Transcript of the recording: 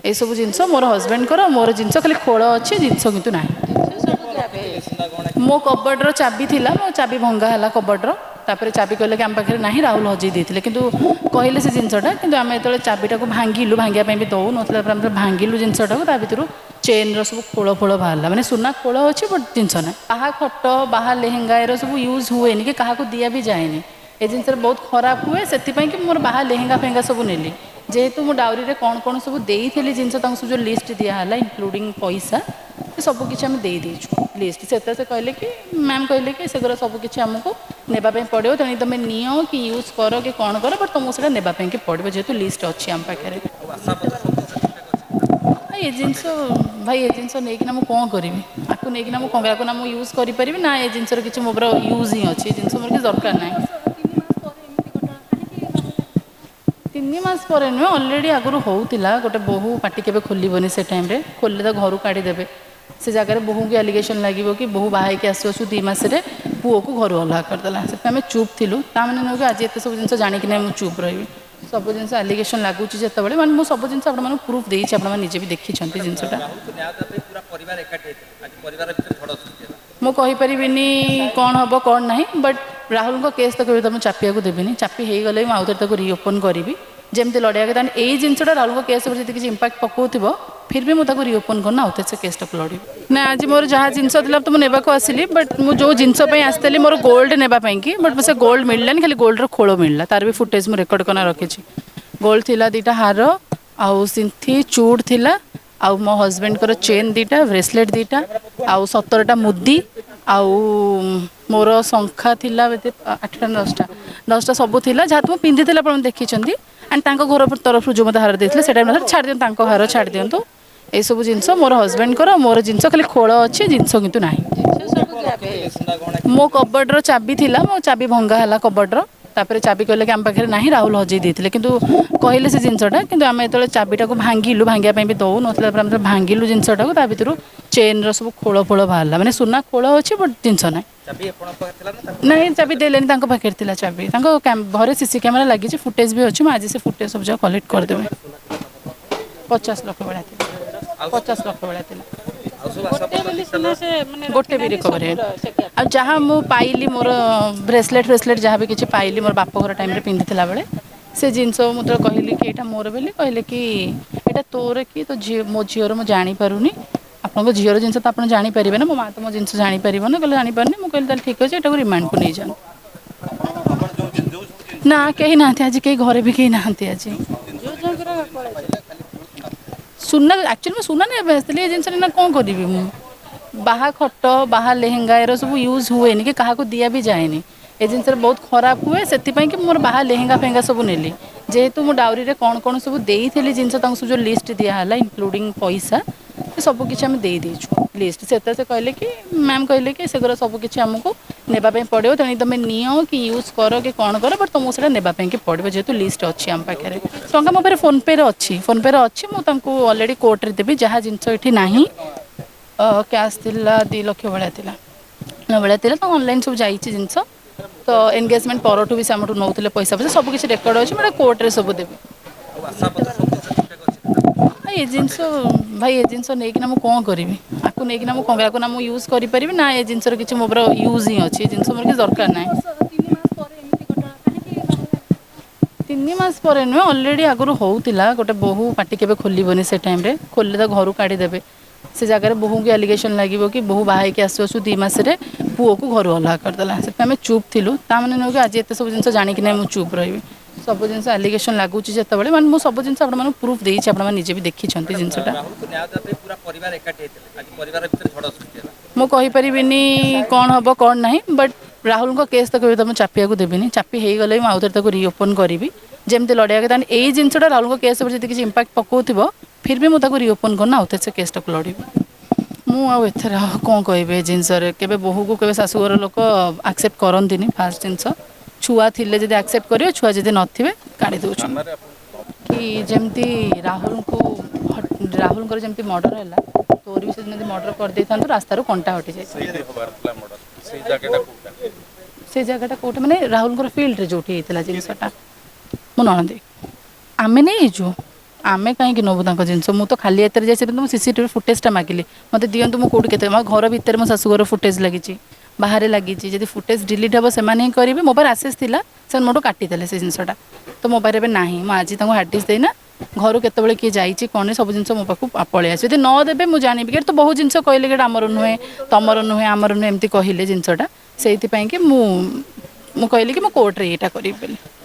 ଏସବୁ ଜିନିଷ ମୋର ହଜବେଣ୍ଡଙ୍କର, ମୋର ଜିନିଷ ଖାଲି ଖୋଳ ଅଛି, ଜିନିଷ କିନ୍ତୁ ନାହିଁ। ମୋ କବର୍ଡ଼ର ଚାବି ଥିଲା, ମୋ ଚାବି ଭଙ୍ଗା ହେଲା କବର୍ଡ଼ର। ତାପରେ ଚାବି କହିଲେ କି ଆମ ପାଖରେ ନାହିଁ, ରାହୁଲ ହଜେଇ ଦେଇଥିଲେ କିନ୍ତୁ କହିଲେ ସେ ଜିନିଷଟା। କିନ୍ତୁ ଆମେ ଯେତେବେଳେ ଚାବିଟାକୁ ଭାଙ୍ଗିଲୁ, ଭାଙ୍ଗିବା ପାଇଁ ବି ଦେଉନଥିଲା, ତାପରେ ଆମେ ଭାଙ୍ଗିଲୁ ଜିନିଷଟାକୁ, ତା ଭିତରୁ ଚେନ୍ର ସବୁ ଖୋଳ ଫୋଳ ବାହାରିଲା। ମାନେ ସୁନା ଖୋଳ ଅଛି ବଟ୍ ଜିନିଷ ନାହିଁ। ବାହା ଖଟ, ବାହା ଲେହେଙ୍ଗା ଏର ସବୁ ୟୁଜ୍ ହୁଏନି କି କାହାକୁ ଦିଆ ବି ଯାଏନି। ଏ ଜିନିଷରେ ବହୁତ ଖରାପ ହୁଏ, ସେଥିପାଇଁ କି ମୋର ବାହା ଲେହେଙ୍ଗା ଫେହେଙ୍ଗା ସବୁ ନେଲି। ଯେହେତୁ ମୁଁ ଡାଉରିରେ କ'ଣ କ'ଣ ସବୁ ଦେଇଥିଲି ଜିନିଷ, ତାଙ୍କୁ ସବୁ ଯେଉଁ ଲିଷ୍ଟ ଦିଆହେଲା ଇନକ୍ଲୁଡ଼ିଂ ପଇସା, ସେ ସବୁ କିଛି ଆମେ ଦେଇଦେଇଛୁ ଲିଷ୍ଟ। ସେତେବେଳେ ସେ କହିଲେ କି ମ୍ୟାମ୍ କହିଲେ କି ସେଗୁଡ଼ା ସବୁ କିଛି ଆମକୁ ନେବା ପାଇଁ ପଡ଼ିବ, ତେଣୁ ତୁମେ ନିଅ କି ୟୁଜ୍ କର କି କ'ଣ କର, ବଟ୍ ତୁମକୁ ସେଇଟା ନେବା ପାଇଁ କି ପଡ଼ିବ ଯେହେତୁ ଲିଷ୍ଟ ଅଛି ଆମ ପାଖରେ। ଭାଇ ଏ ଜିନିଷ, ଭାଇ ଏ ଜିନିଷ ନେଇକିନା ମୁଁ କ'ଣ କରିବି? ଆକୁ ନେଇକିନା ମୁଁ କ'ଣ କରିବି? ଆକୁ ନା ମୁଁ ୟୁଜ୍ କରିପାରିବି ନା ଏ ଜିନିଷର କିଛି ମୋର ୟୁଜ୍ ହିଁ ଅଛି। ଏ ଜିନିଷ ମୋର କିଛି ଦରକାର ନାହିଁ। 3 ମାସ ପରେ ନୁହେଁ, ଅଲରେଡ଼ି ଆଗରୁ ହେଉଥିଲା। ଗୋଟେ ବୋହୂ ପାଟି କେବେ ଖୋଲିବନି, ସେ ଟାଇମ୍ରେ ଖୋଲିଲେ ତ ଘରୁ କାଢ଼ିଦେବେ। ସେ ଜାଗାରେ ବୋହୂଙ୍କୁ ଆଲିଗେସନ୍ ଲାଗିବ କି ବୋହୂ ବାହା ହେଇକି ଆସୁ ଆସୁ 2 ମାସରେ ପୁଅକୁ ଘରୁ ଅଲଗା କରିଦେଲା। ସେଥିପାଇଁ ଆମେ ଚୁପ୍ ଥିଲୁ। ତା ମାନେ ନୁହେଁ କି ଆଜି ଏତେ ସବୁ ଜିନିଷ ଜାଣିକି ନାହିଁ ମୁଁ ଚୁପ୍ ରହିବି। ସବୁ ଜିନିଷ ଆଲିଗେସନ୍ ଲାଗୁଛି ଯେତେବେଳେ, ମାନେ ମୁଁ ସବୁ ଜିନିଷ ଆପଣମାନଙ୍କୁ ପ୍ରୁଫ୍ ଦେଇଛି, ଆପଣମାନେ ନିଜେ ବି ଦେଖିଛନ୍ତି ଜିନିଷଟା। ମୁଁ କହିପାରିବିନି କ'ଣ ହେବ କ'ଣ ନାହିଁ, ବଟ୍ ରାହୁଲଙ୍କ କେସ୍ ତ କେବେ ତ ମୁଁ ଚାପିବାକୁ ଦେବିନି। ଚାପି ହେଇଗଲେ ମୁଁ ଆଉଥରେ ତାକୁ ରିଓପନ୍ କରିବି ଯେମିତି ଲଢ଼ିବା କଥା। ଏଇ ଜିନିଷଟା ରାହୁଲଙ୍କ କେସ୍ ଉପରେ ଯଦି କିଛି ଇମ୍ପାକ୍ଟ ପକାଉଥିବ, ଫିର୍ ବି ମୁଁ ତାକୁ ରିଓପନ୍ କରିନା ଆଉଥରେ ସେ କେସ୍ଟାକୁ ଲଢ଼ିବି। ନା ଆଜି ମୋର ଯାହା ଜିନିଷ ଥିଲା ତ ମୁଁ ନେବାକୁ ଆସିଲି, ବଟ୍ ମୁଁ ଯେଉଁ ଜିନିଷ ପାଇଁ ଆସିଥିଲି ମୋର ଗୋଲ୍ଡ ନେବା ପାଇଁକି, ବଟ୍ ସେ ଗୋଲ୍ଡ ମିଳିଲାନି, ଖାଲି ଗୋଲ୍ଡର ଖୋଳ ମିଳିଲା। ତାର ବି ଫୁଟେଜ୍ ମୁଁ ରେକର୍ଡ଼ କରିନା ରଖିଛି। ଗୋଲ୍ଡ ଥିଲା 2ଟା ହାର ଆଉ ସିନ୍ଥି ଚୁଡ଼ ଥିଲା, ଆଉ ମୋ ହଜବେଣ୍ଡଙ୍କର ଚେନ୍ 2ଟା, ବ୍ରେସଲେଟ୍ 2ଟା, ଆଉ 17ଟା ମୁଦି, ଆଉ ମୋର ଶଙ୍ଖା ଥିଲା 8ଟା 10ଟା, 10ଟା ସବୁ ଥିଲା ଯାହା ତ ମୁଁ ପିନ୍ଧିଥିଲି ଆପଣ ଦେଖିଛନ୍ତି। ଆଣ୍ଡ ତାଙ୍କ ଘର ତରଫରୁ ଯେଉଁ ମୋତେ ହାର ଦେଇଥିଲେ ସେଇଟା ଛାଡ଼ି ଦିଅନ୍ତୁ, ତାଙ୍କ ହାର ଛାଡ଼ି ଦିଅନ୍ତୁ। ଏସବୁ ଜିନିଷ ମୋର ହଜବେଣ୍ଡଙ୍କର, ମୋର ଜିନିଷ ଖାଲି ଖୋଳ ଅଛି, ଜିନିଷ କିନ୍ତୁ ନାହିଁ। ମୋ କବର୍ଡ଼ର ଚାବି ଥିଲା, ମୋ ଚାବି ଭଙ୍ଗା ହେଲା କବର୍ଡ଼ର। ତାପରେ ଚାବି କହିଲେ କି ଆମ ପାଖରେ ନାହିଁ, ରାହୁଲ ହଜେଇ ଦେଇଥିଲେ କିନ୍ତୁ କହିଲେ ସେ ଜିନିଷଟା। କିନ୍ତୁ ଆମେ ଯେତେବେଳେ ଚାବିଟାକୁ ଭାଙ୍ଗିଲୁ, ଭାଙ୍ଗିବା ପାଇଁ ବି ଦେଉନଥିଲା, ତାପରେ ଆମେ ଭାଙ୍ଗିଲୁ ଜିନିଷଟାକୁ, ତା ଭିତରୁ ଚେନ୍ର ସବୁ ଖୋଳ ଫୋଳ ବାହାରିଲା। ମାନେ ସୁନା ଖୋଳ ଅଛି ବଟ୍ ଜିନିଷ ନାହିଁ। ନାଇଁ ଚାବି ଦେଲେନି, ତାଙ୍କ ପାଖରେ ଥିଲା ଚାବି। ତାଙ୍କ ଘରେ ସିସି କ୍ୟାମେରା ଲାଗିଛି, ଫୁଟେଜ୍ ବି ଅଛି। ମୁଁ ଆଜି ସେ ଫୁଟେଜ୍ ସବୁ ଯାକ କଲେକ୍ଟ କରିଦେବି। 50 ଲକ୍ଷ ଭଳିଆ ଥିଲା, 50 ଲକ୍ଷ ଭଳିଆ ଥିଲା, ଗୋଟେ ବି ରିକଭରି। ଆଉ ଯାହା ମୁଁ ପାଇଲି ମୋର ବ୍ରେସଲେଟ୍ ଫ୍ରେସଲେଟ୍ ଯାହା ବି କିଛି ପାଇଲି ମୋର ବାପ ଘର ଟାଇମ୍ରେ ପିନ୍ଧିଥିଲା ବେଳେ, ସେ ଜିନିଷ ମୁଁ ଯେତେବେଳେ କହିଲି କି ଏଇଟା ମୋର ବୋଲି, କହିଲେ କି ଏଇଟା ତୋର କି ତୋ ଝିଅ, ମୋ ଝିଅର ମୁଁ ଜାଣିପାରୁନି। ଆପଣଙ୍କ ଝିଅର ଜିନିଷ ତ ଆପଣ ଜାଣିପାରିବେ ନା, ମୋ ମା ତ ମୋ ଜିନିଷ ଜାଣିପାରିବ ନା। କହିଲେ ଜାଣିପାରୁନି। ମୁଁ କହିଲି ତାହେଲେ ଠିକ୍ ଅଛି, ଏଟାକୁ ରିମାଣ୍ଡକୁ ନେଇଯାଆନ୍ତୁ। ନା କେହି ନାହାନ୍ତି ଆଜି, କେହି ଘରେ ବି କେହି ନାହାନ୍ତି ଆଜି। ସୁନା ଆକ୍ଚୁଆଲି ମୁଁ ସୁନା ନେବା ପାଇଁ ଆସିଥିଲି, ଏ ଜିନିଷ ନା କ'ଣ କରିବି ମୁଁ? ବାହା ଖଟ, ବାହା ଲେହେଙ୍ଗା ଏର ସବୁ ୟୁଜ୍ ହୁଏନି କି କାହାକୁ ଦିଆ ବି ଯାଏନି। ଏ ଜିନିଷରେ ବହୁତ ଖରାପ ହୁଏ, ସେଥିପାଇଁ କି ମୋର ବାହା ଲେହେଙ୍ଗା ଫେହେଙ୍ଗା ସବୁ ନେଲି। ଯେହେତୁ ମୁଁ ଡାଉରିରେ କ'ଣ କ'ଣ ସବୁ ଦେଇଥିଲି ଜିନିଷ, ତାଙ୍କୁ ସବୁ ଯେଉଁ ଲିଷ୍ଟ ଦିଆହେଲା ଇନକ୍ଲୁଡ଼ିଂ ପଇସା, ସେ ସବୁ କିଛି ଆମେ ଦେଇଦେଇଛୁ ଲିଷ୍ଟ। ସେତେବେଳେ ସେ କହିଲେ କି ମ୍ୟାମ୍ କହିଲେ କି ସେଗୁଡ଼ା ସବୁ କିଛି ଆମକୁ ନେବା ପାଇଁ ପଡ଼ିବ, ତେଣୁ ତୁମେ ନିଅ କି ୟୁଜ୍ କର କି କ'ଣ କର, ବଟ୍ ତୁମକୁ ସେଇଟା ନେବା ପାଇଁ କି ପଡ଼ିବ ଯେହେତୁ ଲିଷ୍ଟ ଅଛି ଆମ ପାଖରେ। ଟଙ୍କା ମୋ ପାଖରେ ଫୋନ୍ପେରେ ଅଛି, ଫୋନ୍ପେରେ ଅଛି, ମୁଁ ତାଙ୍କୁ ଅଲରେଡ଼ି କୋର୍ଟରେ ଦେବି। ଯାହା ଜିନିଷ ଏଠି ନାହିଁ, କ୍ୟାସ୍ ଥିଲା 2 ଲକ୍ଷ ଭଳିଆ ଥିଲା, ଭଳିଆ ଥିଲା ତ ଅନଲାଇନ୍ ସବୁ ଯାଇଛି ଜିନିଷ। ତ ଏନଗେଜମେଣ୍ଟ ପରଠୁ ବି ସେ ଆମଠୁ ନେଉଥିଲେ ପଇସା ଫଇସା, ସବୁ କିଛି ରେକର୍ଡ଼ ଅଛି, ମୁଁ ଏଇଟା କୋର୍ଟରେ ସବୁ ଦେବି। ଏ ଜିନିଷ ଭାଇ, ଏ ଜିନିଷ ନେଇକିନା ମୁଁ କ'ଣ କରିବି? ଆକୁ ନେଇକିନା ମୁଁ କ'ଣ କରିବି? ଆକୁ ନା ମୁଁ ୟୁଜ୍ କରିପାରିବି ନା ଏ ଜିନିଷର କିଛି ମୋର ୟୁଜ୍ ହିଁ ଅଛି। ଏ ଜିନିଷ ମୋର କିଛି ଦରକାର ନାହିଁ। 3 ମାସ ପରେ ନୁହେଁ, ଅଲରେଡ଼ି ଆଗରୁ ହେଉଥିଲା। ଗୋଟେ ବୋହୂ ପାଟି କେବେ ଖୋଲିବନି, ସେ ଟାଇମ୍ରେ ଖୋଲିଲେ ତ ଘରୁ କାଢ଼ିଦେବେ। ସେ ଜାଗାରେ ବୋହୂଙ୍କୁ ଆଲିଗେସନ୍ ଲାଗିବ କି ବୋହୂ ବାହା ହେଇକି ଆସୁ ଆସୁ 2 ମାସରେ ପୁଅକୁ ଘରୁ ଅଲଗା କରିଦେଲା। ସେଥିପାଇଁ ଆମେ ଚୁପ୍ ଥିଲୁ। ତା ମାନେ ନୁହେଁ କି ଆଜି ଏତେ ସବୁ ଜିନିଷ ଜାଣିକି ନାହିଁ ମୁଁ ଚୁପ୍ ରହିବି। ସବୁ ଜିନିଷ ଆଲିଗେସନ୍ ଲାଗୁଛି ଯେତେବେଳେ, ମାନେ ମୁଁ ସବୁ ଜିନିଷ ଆପଣମାନଙ୍କୁ ପ୍ରୁଫ୍ ଦେଇଛି, ଆପଣମାନେ ନିଜେ ବି ଦେଖିଛନ୍ତି ଜିନିଷଟା। ମୁଁ କହିପାରିବିନି କ'ଣ ହେବ କ'ଣ ନାହିଁ, ବଟ୍ ରାହୁଲଙ୍କ କେସ୍ ତ କେବେ ତ ମୁଁ ଚାପିବାକୁ ଦେବିନି। ଚାପି ହେଇଗଲେ ମୁଁ ଆଉଥରେ ତାକୁ ରିଓପନ୍ କରିବି ଯେମିତି ଲଢ଼ିବା କଥା। ଏଇ ଜିନିଷଟା ରାହୁଲଙ୍କ କେସ୍ ଉପରେ ଯଦି କିଛି ଇମ୍ପାକ୍ଟ ପକାଉଥିବ, ଫିର୍ ବି ମୁଁ ତାକୁ ରିଓପନ୍ କରିନା ଆଉଥରେ ସେ କେସ୍ଟାକୁ ଲଢ଼ିବି। ମୁଁ ଆଉ ଏଥର କ'ଣ କହିବି ଏ ଜିନିଷରେ? କେବେ ବୋହୂକୁ କେବେ ଶାଶୁଘର ଲୋକ ଆକ୍ସେପ୍ଟ କରନ୍ତିନି। ଫାଷ୍ଟ ଜିନିଷ ଛୁଆ ଥିଲେ ଯଦି ଆକ୍ସେପ୍ଟ କରିବେ, ଛୁଆ ଯଦି ନଥିବେ କାଢ଼ି ଦେଉଛନ୍ତି। କି ଯେମିତି ରାହୁଲଙ୍କୁ, ରାହୁଲଙ୍କର ଯେମିତି ମର୍ଡ଼ର ହେଲା, ତୋର ବି ସେଦିନ ଯଦି ମର୍ଡ଼ର କରିଦେଇଥାନ୍ତୁ ରାସ୍ତାରୁ କଣ୍ଟା ହଟି ଯାଇଥାନ୍ତା। ସେ ଜାଗାଟା କେଉଁଠି ମାନେ ରାହୁଲଙ୍କର ଫିଲ୍ଡରେ ଯେଉଁଠି ହେଇଥିଲା ଜିନିଷଟା, ମୁଁ ନଣନ୍ଦେଇ ଆମେ ନେଇଯାଇଛୁ, ଆମେ କାହିଁକି ନେବୁ ତାଙ୍କ ଜିନିଷ? ମୁଁ ତ ଖାଲି ହାତରେ ଯାଇ ସେଦିନ ମୁଁ ସିସିଟିଭି ଫୁଟେଜଟା ମାଗିଲି, ମୋତେ ଦିଅନ୍ତୁ। ମୁଁ କେଉଁଠି କେତେ, ମୋ ଘର ଭିତରେ, ମୋ ଶାଶୁଘର ଫୁଟେଜ ଲାଗିଛି, ବାହାରେ ଲାଗିଛି। ଯଦି ଫୁଟେଜ ଡିଲିଟ୍ ହେବ, ସେମାନେ ହିଁ କରିବେ। ମୋ ପାଖରେ ଆକ୍ସେସ୍ ଥିଲା, ସେମାନେ ମୋଠୁ କାଟିଦେଲେ ସେ ଜିନିଷଟା, ତ ମୋ ପାଖରେ ଏବେ ନାହିଁ। ମୁଁ ଆଜି ତାଙ୍କୁ ହାର୍ଡ଼ ଡିସ୍କ ଦେଇନା ଘରୁ କେତେବେଳେ କିଏ ଯାଇଛି କ'ଣ ନାହିଁ, ସବୁ ଜିନିଷ ମୋ ପାଖକୁ ପଳେଇ ଆସିବ। ଯଦି ନ ଦେବେ, ମୁଁ ଜାଣିବି କି ଏଠି ତ ବହୁତ ଜିନିଷ କହିଲେ କି ଏଇଟା ଆମର ନୁହେଁ, ତମର ନୁହେଁ, ଆମର ନୁହେଁ, ଏମିତି କହିଲେ ଜିନିଷଟା। ସେଇଥିପାଇଁ କି ମୁଁ କହିଲି କି ମୁଁ କୋର୍ଟରେ ଏଇଟା କରିବି ବୋଲି।